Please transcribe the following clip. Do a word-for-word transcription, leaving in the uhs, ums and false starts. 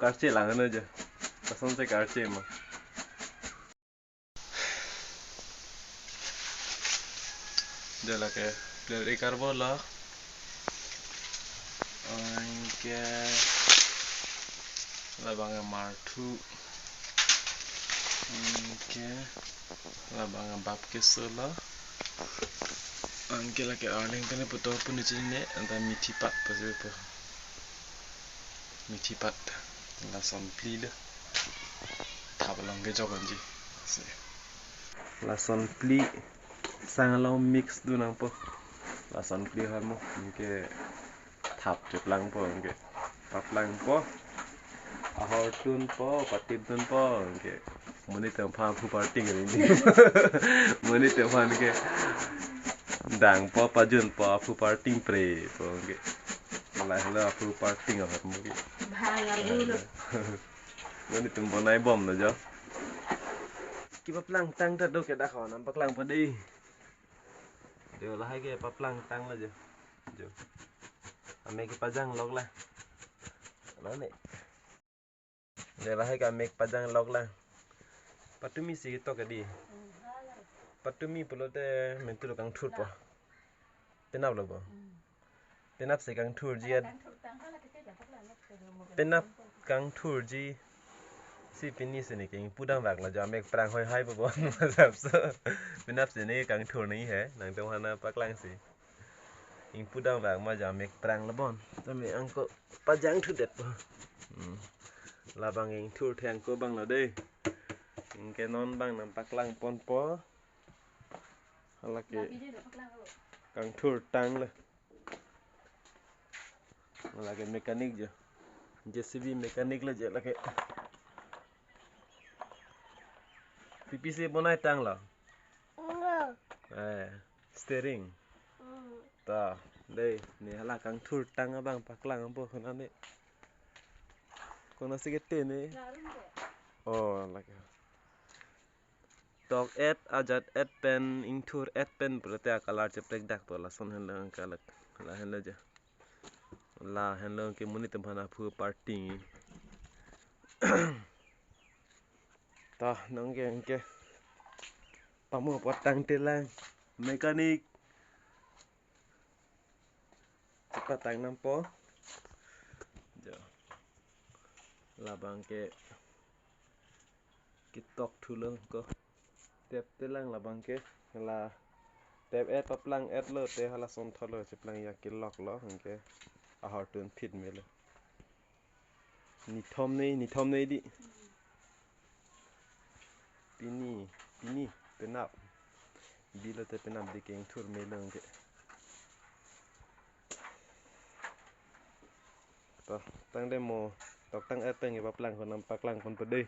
Karche lang ano jo. Lason si karche ma. Jo lake player ekarbo lo. Anke labang marthu. Anke labang bap keso lo. Anke lake arleng tene puto pun chine anta methi pat pasi po. Methi pat lason phli lo. Thap along kejok anji. Lason phli sang along mix dun nangpo. Lason phli hormu anke thap cheplangpo anke. Paplangpo. Ahortunpo, patipdunpo anke. Monit atum aphan aphu parting ri ni. Monit atum aphan ke dangpo, pajunpo, aphu parting prepo anke. Lahelo aphu parting ahormu ke. Bhang arlo. Monit atum bonai bomlo jo. Kepaplangtang ta do ke dak ho, nangpaklangpo dei. Jo lahai ke paplangtanglo jo. Jo. Amek kepajanglok la. Nane. Jo lahai ke amek pajanglok la. Patumi si ketok ke dei. Patumi pulote mentu lo kangthurpo. Penaplo bo. Penap si kangthurji at. Penap kangthurji. Si pini si ne ke ingpu dam vak la jo, amek prang hoi hai po bo. Masap so. Penap si ne kangthur ni he. Nangtum aphan paklangsi. Ingpu dam vak ma jo, amek prang lo bon. Tame angko pajangthudetpo. Hmm. Labang ingthur thengko bang lo dei. Anke non bang nangpaklangponpo. Halake kangthurtanglo. Halake mechanic jo. J C B mechanic lo jo lake. P P C bonaitanglo. Eh, steering. Ta, dei, ne hala kangthurtang abang paklangpo konane. Konasi kete ne. Oh, lake. Tok et, ajat et pen, ingthur et pen pulote a-colour cheprek dak to, lason henlo kalak. Lahenlo jo. Lahenlo ke monit atum aphan aphu parting. Ta nang ke, ke. Pamo patang telang. Mechanic. Chepatang nangpo. Jo. Labang ke ketok thulo ko. Tep telang labang ke. La tep et paplang etlo te hala sonthotlo, cheplang ya keloklo anke. Ahortun phit melo. Nithom nei, nithom nei dei. Pini, pini, penap. Bilo te penap dei ke ingthur melo anke. To, tangte mo, toktang et pen kepaplangpo, nangpaklangponpo dei.